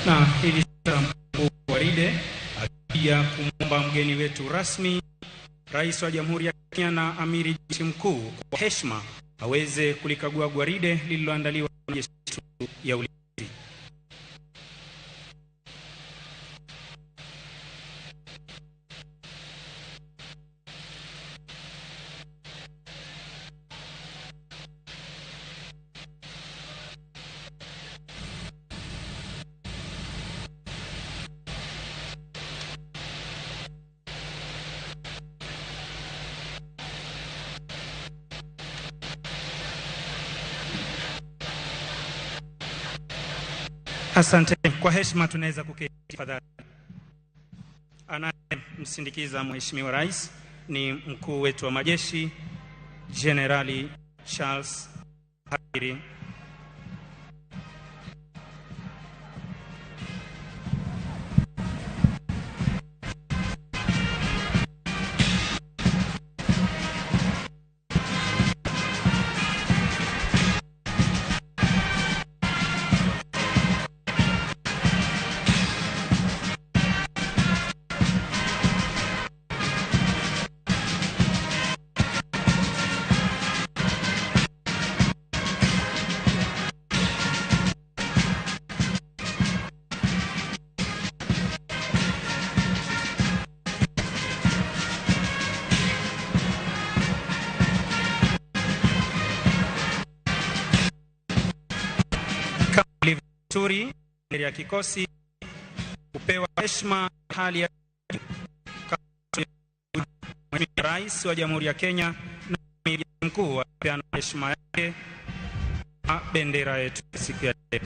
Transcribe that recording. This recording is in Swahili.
Na hivi sasa mkuu wa gwaride akija kumwomba mgeni wetu rasmi, Rais wa Jamhuri ya Kenya na Amiri Jeshi Mkuu, kwa heshima aweze kulikagua gwaride lililoandaliwa na jeshi ya ulinzi. Asante. Kwa heshima tunaweza kuketi tafadhali. Anayemsindikiza Mheshimiwa Rais ni mkuu wetu wa majeshi Jenerali Charles Hariri. Desturi ya kikosi kupewa heshima hali ya Rais wa Jamhuri ya Kenya na Amiri Mkuu apeana heshima yake na bendera yetu siku ya leo.